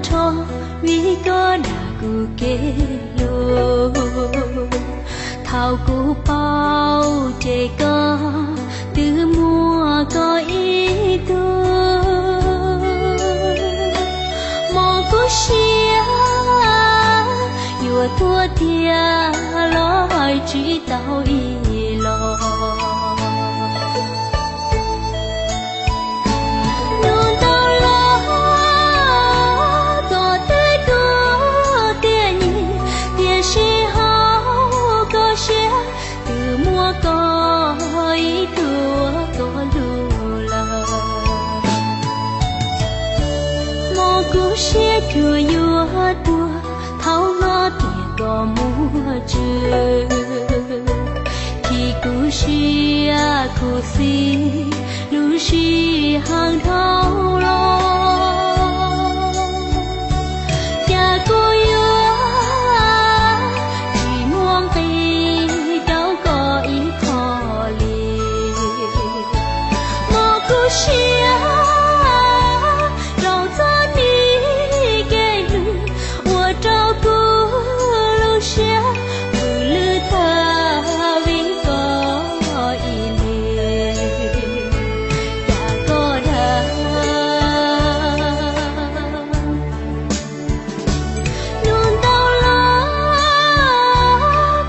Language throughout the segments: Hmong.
rho, vim koj dag kuv kev hlub. Thaum kuv paub ces koj twb muaj koj ib tug. Hmo kub siab yuav tuaj tiag los tsis tau ib los. Hnub ntau los koj twb tuag tiag nyig, tiam sis hauv koj siab twb muaj koj ib tug uas koj hlub lawm. Hmo kub siab cuag yuav tuag, thaum hnov tias koj muaj tswv, chim kub siab khuv xim lub sij hawm dhau los. Cas kuv yuav tsis muaj nqis rau koj ib qho li. Hmo kub siab rau txoj kev hlub, ua rau kuv lub siab pw lwj tag vim koj ib leeg. Cas koj dag. Hnub ntau los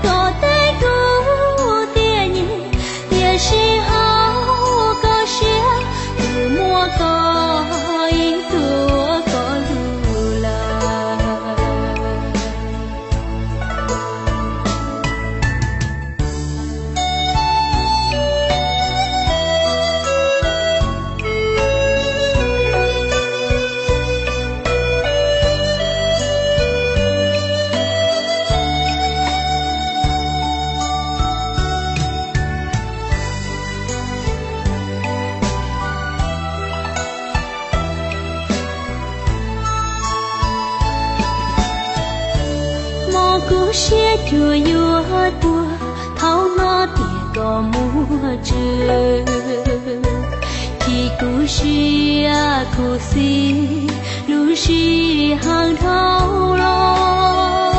koj twb tuag tiag nyig, tiam sis hauv koj siab twb muaj koj ib tug uas koj hlub lawm. Hmo kub siab cuag yuav tuag, thaum hnov tias koj muaj tswv, chim kub siab khuv xim lub sij hawm dhau los.